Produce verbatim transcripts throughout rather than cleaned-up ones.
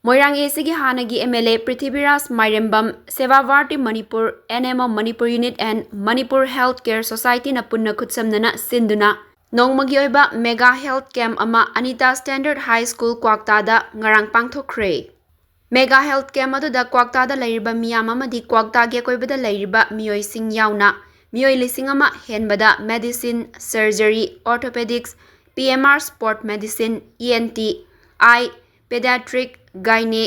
ꯃꯣꯏꯔꯥꯡ ꯑꯦꯁꯤꯒꯤ ꯍꯥꯟꯅꯒꯤ M L A Prithviraj ꯃꯥꯏꯔꯦꯝꯕꯝ, ꯁꯦꯕꯥ Bharti Manipur, N M O Manipur unit and Manipur health care ꯁꯣꯁꯥꯏꯇꯤꯅ ꯄꯨꯟꯅ ꯈꯨꯠꯁꯝꯅꯅ ꯁꯤꯟꯗꯨꯅ ꯅꯣꯡꯃꯒꯤ ꯑꯣꯏꯕ ꯃꯦꯒꯥ ꯍꯦꯜꯊ ꯀꯦꯝꯞ ꯑꯃ ꯑꯅꯤꯇꯥ ꯁ꯭ꯇꯦꯟꯗꯔꯗ ꯍꯥꯏ ꯁ꯭ꯀꯨꯜ ꯀ꯭ꯋꯥꯛꯇꯥꯗ ꯉꯔꯥꯡ ꯄꯥꯡꯊꯣꯛꯈ꯭ꯔꯦ꯫ ꯃꯦꯒꯥ ꯍꯦꯜꯊ ꯀꯦꯝꯞ ꯑꯗꯨꯗ ꯀ꯭ꯋꯥꯛꯇꯥꯗ ꯂꯩꯔꯤꯕ ꯃꯤꯌꯥꯝ ꯑꯃꯗꯤ ꯀ꯭ꯋꯥꯛꯇꯥꯒꯤ ꯑꯀꯣꯏꯕꯗ ꯂꯩꯔꯤꯕ ꯃꯤꯑꯣꯏꯁꯤꯡ ꯌꯥꯎꯅ ꯃꯤꯑꯣꯏ ꯂꯤꯁꯤꯡ ꯑꯃ ꯍꯦꯟꯕꯗ medicine, surgery, orthopaedics, P M R, sport medicine, E N T, eye, paediatric, gynae,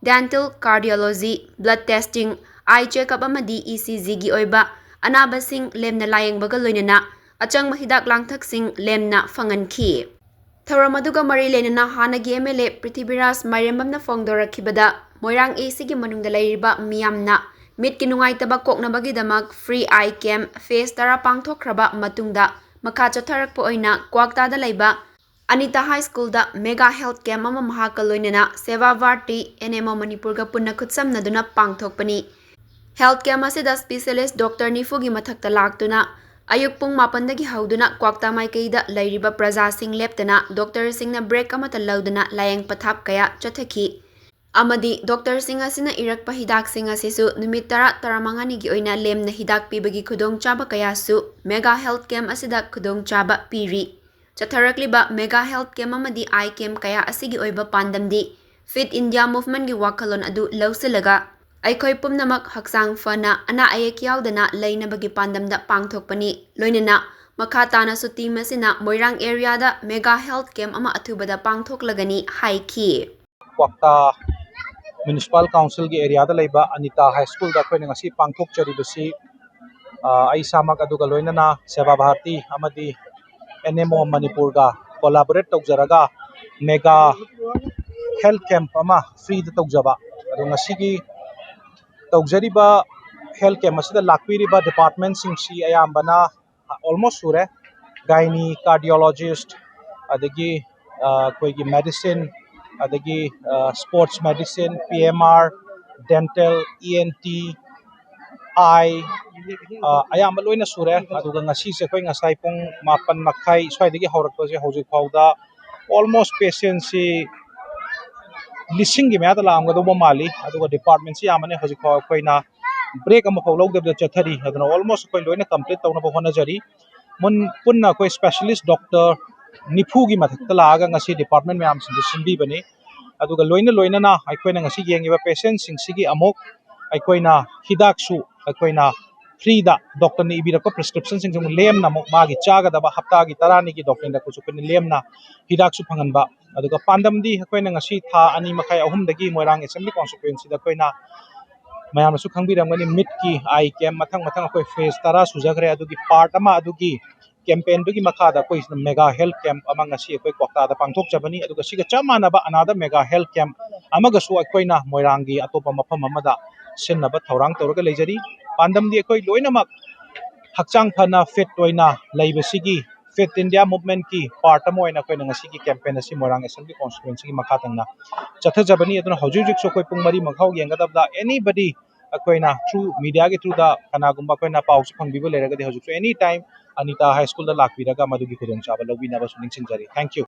dental, cardiology, blood testing, eye checkup ꯑꯃꯗꯤ ꯏ ꯁꯤ ꯖꯤꯒꯤ ꯑꯣꯏꯕ ꯑꯅꯥꯕꯁꯤꯡ ꯂꯦꯝꯅ ꯂꯥꯌꯦꯡꯕꯒ ꯂꯣꯏꯅꯅ ꯑꯆꯪꯕ ꯍꯤꯗꯥꯛ ꯂꯥꯡꯊꯛꯁꯤꯡ ꯂꯦꯝꯅ ꯐꯪꯍꯟꯈꯤ꯫ ꯊꯧꯔꯝ ꯑꯗꯨꯒ ꯃꯔꯤ ꯂꯩꯅꯅ ꯍꯥꯟꯅꯒꯤ ꯑꯦꯝ ꯑꯦꯜ ꯑꯦ ꯄ꯭ꯔꯤꯊꯤꯕꯤꯔꯥꯖ ꯃꯥꯏꯔꯦꯝꯕꯝꯅ ꯐꯣꯡꯗꯣꯔꯛꯈꯤꯕꯗ, ꯃꯣꯏꯔꯥꯡ ꯑꯦꯁꯤꯒꯤ ꯃꯅꯨꯡꯗ ꯂꯩꯔꯤꯕ ꯃꯤꯌꯥꯝꯅ ꯃꯤꯠꯀꯤ ꯅꯨꯡꯉꯥꯏꯇꯕ ꯀꯣꯛꯅꯕꯒꯤꯗꯃꯛ ꯐ꯭ꯔꯤ ꯑꯥꯏ ꯀꯦꯝꯞ ꯐꯦꯁ ꯇꯔꯥ ꯄꯥꯡꯊꯣꯛꯈ꯭ꯔꯕ ꯃꯇꯨꯡꯗ, ꯃꯈꯥ ꯆꯠꯊꯔꯛꯄ ꯑꯣꯏꯅ ꯀ꯭ꯋꯥꯛꯇꯥꯗ ꯂꯩꯕ ꯑꯅꯤꯇꯥ ꯍꯥꯏ ꯁ꯭ꯀꯨꯜꯗ ꯃꯦꯒꯥ ꯍꯦꯜꯊ ꯀꯦꯝꯞ ꯑꯃ ꯃꯍꯥꯛꯀ ꯂꯣꯏꯅꯅ ꯁꯦꯕꯥ ꯚꯥꯔꯇꯤ, ꯑꯦꯟ ꯑꯦꯝ ꯑꯣ ꯃꯅꯤꯄꯨꯔꯒ ꯄꯨꯟꯅ ꯈꯨꯠꯁꯝꯅꯗꯨꯅ ꯄꯥꯡꯊꯣꯛꯄꯅꯤ꯫ ꯍꯦꯜꯊ ꯀꯦꯝꯞ ꯑꯁꯤꯗ ꯁ꯭ꯄꯤꯁꯦꯂꯤꯁ꯭ꯠ ꯗꯣꯛꯇꯔ ꯅꯤꯐꯨꯒꯤ ꯃꯊꯛꯇ ꯂꯥꯛꯇꯨꯅ ꯑꯌꯨꯛ ꯄꯨꯡ ꯃꯥꯄꯟꯗꯒꯤ ꯍꯧꯗꯨꯅ ꯀ꯭ꯋꯥꯛꯇꯥ ꯃꯥꯏꯀꯩꯗ ꯂꯩꯔꯤꯕ ꯄ꯭ꯔꯖꯥꯁꯤꯡ ꯂꯦꯞꯇꯅ ꯗꯣꯛꯇꯔꯁꯤꯡꯅ ꯕ꯭ꯔꯦꯛ ꯑꯃꯠꯇ ꯂꯧꯗꯅ ꯂꯥꯌꯦꯡ ꯄꯊꯥꯞ ꯀꯌꯥ ꯆꯠꯊꯈꯤ꯫ ꯑꯃꯗꯤ ꯗꯣꯛꯇꯔꯁꯤꯡ ꯑꯁꯤꯅ ꯏꯔꯛꯄ ꯍꯤꯗꯥꯛꯁꯤꯡ ꯑꯁꯤꯁꯨ ꯅꯨꯃꯤꯠ ꯇꯔꯥ, ꯇꯔꯥꯃꯉꯥꯅꯤꯒꯤ ꯑꯣꯏꯅ ꯂꯦꯝꯅ ꯍꯤꯗꯥꯛ ꯄꯤꯕꯒꯤ ꯈꯨꯗꯣꯡꯆꯥꯕ ꯀꯌꯥꯁꯨ ꯃꯦꯒꯥ ꯍꯦꯜꯊ ꯀꯦꯝꯞ ꯑꯁꯤꯗ ꯈꯨꯗꯣꯡꯆꯥꯕ ꯄꯤꯔꯤ꯫ ꯆꯠꯊꯔꯛꯂꯤꯕ ꯃꯦꯒꯥ ꯍꯦꯜꯊ ꯀꯦꯝꯞ ꯑꯃꯗꯤ ꯑꯥꯏ ꯀꯦꯝꯞ ꯀꯌꯥ ꯑꯁꯤꯒꯤ ꯑꯣꯏꯕ ꯄꯥꯟꯗꯝꯗꯤ ꯐꯤꯠ ꯏꯟꯗꯤꯌꯥ ꯃꯨꯚꯃꯦꯟꯠꯀꯤ ꯋꯥꯈꯜꯂꯣꯟ ꯑꯗꯨ ꯂꯧꯁꯤꯜꯂꯒ ꯑꯩꯈꯣꯏ ꯄꯨꯝꯅꯃꯛ ꯍꯛꯆꯥꯡ ꯐꯅ, ꯑꯅꯥ ꯑꯌꯦꯛ ꯌꯥꯎꯗꯅ ꯂꯩꯅꯕꯒꯤ ꯄꯥꯟꯗꯝꯗ ꯄꯥꯡꯊꯣꯛꯄꯅꯤ꯫ ꯂꯣꯏꯅꯅ ꯃꯈꯥ ꯇꯥꯅꯁꯨ ꯇꯤꯝ ꯑꯁꯤꯅ ꯃꯣꯏꯔꯥꯡ ꯑꯦꯔꯤꯌꯥꯗ ꯃꯦꯒꯥ ꯍꯦꯜꯊ ꯀꯦꯝꯞ ꯑꯃ ꯑꯊꯨꯕꯗ ꯄꯥꯡꯊꯣꯛꯂꯒꯅꯤ ꯍꯥꯏꯈꯤ꯫ ꯀ꯭ꯋꯥꯛꯇꯥ ꯃ꯭ꯌꯨꯅꯤꯁꯤꯄꯥꯜ ꯀꯥꯎꯟꯁꯤꯜꯒꯤ ꯑꯦꯔꯤꯌꯥꯗ ꯂꯩꯕ ꯑꯅꯤꯇꯥ ꯍꯥꯏ ꯁ꯭ꯀꯨꯜꯗ ꯑꯩꯈꯣꯏꯅ ꯉꯁꯤ ꯄꯥꯡꯊꯣꯛꯆꯔꯤꯕꯁꯤ, ꯑ, ꯑꯩ ꯏꯁꯥꯃꯛ ꯑꯗꯨꯒ ꯂꯣꯏꯅꯅ ꯁꯦꯕꯥ ꯚꯥꯔꯇꯤ ꯑꯃꯗꯤ ꯑꯦꯟ ꯑꯦꯝ ꯑꯣ ꯃꯅꯤꯄꯨꯔꯒ ꯀꯣꯂꯥꯕꯣꯔꯦꯠ ꯇꯧꯖꯔꯒ ꯃꯦꯒꯥ ꯍꯦꯜꯊ ꯀꯦꯝꯞ ꯑꯃ ꯐ꯭ꯔꯤꯗ ꯇꯧꯖꯕ꯫ ꯑꯗꯣ ꯉꯁꯤꯒꯤ ꯇꯧꯖꯔꯤꯕ ꯍꯦꯜꯊ ꯀꯦꯝꯞ ꯑꯁꯤꯗ ꯂꯥꯛꯄꯤꯔꯤꯕ ꯗꯤꯄꯥꯔꯠꯃꯦꯟꯁꯤꯡꯁꯤ ꯑꯌꯥꯝꯕꯅ ꯑꯣꯜꯃꯣꯁ ꯁꯨꯔꯦ꯫ ꯒꯥꯏꯅꯤ, ꯀꯥꯔꯗꯤꯑꯣꯂꯣꯖꯤꯁ꯭ꯠ, ꯑꯗꯒꯤ, ꯑ, ꯑꯩꯈꯣꯏꯒꯤ ꯃꯦꯗꯤꯁꯤꯟ, ꯑꯗꯒꯤ, ꯑ, sports medicine, P M R, dental, E N T, eye, ꯑ, ꯑꯌꯥꯝꯕ ꯂꯣꯏꯅ ꯁꯨꯔꯦ꯫ ꯑꯗꯨꯒ ꯉꯁꯤꯁꯦ ꯑꯩꯈꯣꯏ ꯉꯁꯥꯏ ꯄꯨꯡ ꯃꯥꯄꯟ ꯃꯈꯥꯏ ꯁ꯭ꯋꯥꯏꯗꯒꯤ ꯍꯧꯔꯛꯄꯁꯦ ꯍꯧꯖꯤꯛ ꯐꯥꯎꯗ ꯑꯣꯜꯃꯣꯁ ꯄꯦꯁꯦꯟꯁꯤ ꯂꯤꯁꯤꯡꯒꯤ ꯃꯌꯥꯗ ꯂꯥꯛꯑꯝꯒꯗꯧꯕ ꯃꯥꯜꯂꯤ꯫ ꯑꯗꯨꯒ departmentꯁꯤ ꯌꯥꯝꯕꯅꯤ, ꯍꯧꯖꯤꯛꯐꯥꯎ ꯑꯩꯈꯣꯏꯅ break ꯑꯃꯐꯥꯎ ꯂꯧꯗꯕꯤꯗ ꯆꯠꯊꯔꯤ꯫ ꯑꯗꯨꯅ almost ꯑꯩꯈꯣꯏ ꯂꯣꯏꯅ complete ꯇꯧꯅꯕ ꯍꯣꯠꯅꯖꯔꯤ꯫ ꯃꯨꯟ ꯄꯨꯟꯅ ꯑꯩꯈꯣꯏ specialist doctor ꯅꯤꯐꯨꯒꯤ ꯃꯊꯛꯇ ꯂꯥꯛꯑꯒ ꯉꯁꯤ department ꯃꯌꯥꯝꯁꯤꯡꯗꯨ ꯁꯤꯟꯕꯤꯕꯅꯤ꯫ ꯑꯗꯨꯒ ꯂꯣꯏꯅ ꯂꯣꯏꯅꯅ ꯑꯩꯈꯣꯏꯅ ꯉꯁꯤ ꯌꯦꯡꯉꯤꯕ patientꯁꯤꯡꯁꯤꯒꯤ ꯑꯃꯨꯛ ꯑꯩꯈꯣꯏꯅ ꯍꯤꯗꯥꯛꯁꯨ ꯑꯩꯈꯣꯏꯅ freeꯗ doctorꯅ ꯏꯕꯤꯔꯛꯄ prescriptionꯁꯤꯡꯁꯤ ꯑꯃꯨꯛ ꯂꯦꯝꯅ ꯑꯃꯨꯛ ꯃꯥꯒꯤ ꯆꯥꯒꯗꯕ ꯍꯞꯇꯥꯒꯤ ꯇꯔꯥꯅꯤꯒꯤ doctorꯅ ꯑꯩꯈꯣꯏꯁꯨ ꯑꯩꯈꯣꯏꯅ ꯂꯦꯝꯅ ꯍꯤꯗꯥꯛꯁꯨ ꯐꯪꯍꯟꯕ꯫ ꯑꯗꯨꯒ ꯄꯥꯟꯗꯝꯗꯤ ꯑꯩꯈꯣꯏꯅ ꯉꯁꯤ ꯊꯥ ꯑꯅꯤ ꯃꯈꯥꯏ ꯑꯍꯨꯝꯗꯒꯤ ꯃꯣꯏꯔꯥꯡ assembly constituencyꯗ ꯑꯩꯈꯣꯏꯅ ꯃꯌꯥꯝꯅꯁꯨ ꯈꯪꯕꯤꯔꯝꯒꯅꯤ, ꯃꯤꯠꯀꯤ eye camp ꯃꯊꯪ ꯃꯊꯪ ꯑꯩꯈꯣꯏ phase ꯇꯔꯥ ꯁꯨꯖꯈ꯭ꯔꯦ꯫ ꯑꯗꯨꯒꯤ part ꯑꯃ ꯑꯗꯨꯒꯤ campaignꯗꯨꯒꯤ ꯃꯈꯥꯗ ꯑꯩꯈꯣꯏ mega health camp ꯑꯃ ꯉꯁꯤ ꯑꯩꯈꯣꯏ ꯀ꯭ꯋꯥꯛꯇꯥꯗ ꯄꯥꯡꯊꯣꯛꯆꯕꯅꯤ꯫ ꯑꯗꯨꯒ ꯁꯤꯒ ꯆꯞ ꯃꯥꯟꯅꯕ another mega health camp ꯑꯃꯒꯁꯨ ꯑꯩꯈꯣꯏꯅ ꯃꯣꯏꯔꯥꯡꯒꯤ ꯑꯇꯣꯞꯄ ꯃꯐꯝ ꯑꯃꯗ ꯁꯤꯟꯅꯕ ꯊꯧꯔꯥꯡ ꯇꯧꯔꯒ ꯂꯩꯖꯔꯤ꯫ ꯄꯥꯟꯗꯝꯗꯤ ꯑꯩꯈꯣꯏ ꯂꯣꯏꯅꯃꯛ ꯍꯛꯆꯥꯡ ꯐꯅ fit ꯑꯣꯏꯅ ꯂꯩꯕꯁꯤꯒꯤ Fit India Movementꯀꯤ part ꯑꯃ ꯑꯣꯏꯅ ꯑꯩꯈꯣꯏꯅ ꯉꯁꯤꯒꯤ campaign ꯑꯁꯤ ꯃꯣꯏꯔꯥꯡ assembly constituencyꯒꯤ ꯃꯈꯥ ꯊꯪꯅ ꯆꯠꯊꯖꯕꯅꯤ꯫ ꯑꯗꯨꯅ ꯍꯧꯖꯤꯛ ꯍꯧꯖꯤꯛꯁꯨ ꯑꯩꯈꯣꯏ ꯄꯨꯡ ꯃꯔꯤ ꯃꯈꯥ ꯌꯦꯡꯒꯗꯕꯗ anybody ꯑꯩꯈꯣꯏꯅ through mediaꯒꯤ throughꯗ ꯀꯅꯥꯒꯨꯝꯕ ꯑꯩꯈꯣꯏꯅ ꯄꯥꯎꯁꯤ ꯐꯪꯕꯤꯕ ꯂꯩꯔꯒꯗꯤ ꯍꯧꯖꯤꯛꯁꯨ any time ꯑꯅꯤꯇꯥ high schoolꯗ ꯂꯥꯛꯄꯤꯔꯒ ꯃꯗꯨꯒꯤ ꯈꯨꯗꯣꯡꯆꯥꯕ ꯂꯧꯕꯤꯅꯕꯁꯨ ꯅꯤꯡꯁꯤꯡꯖꯔꯤ꯫ Thank you꯫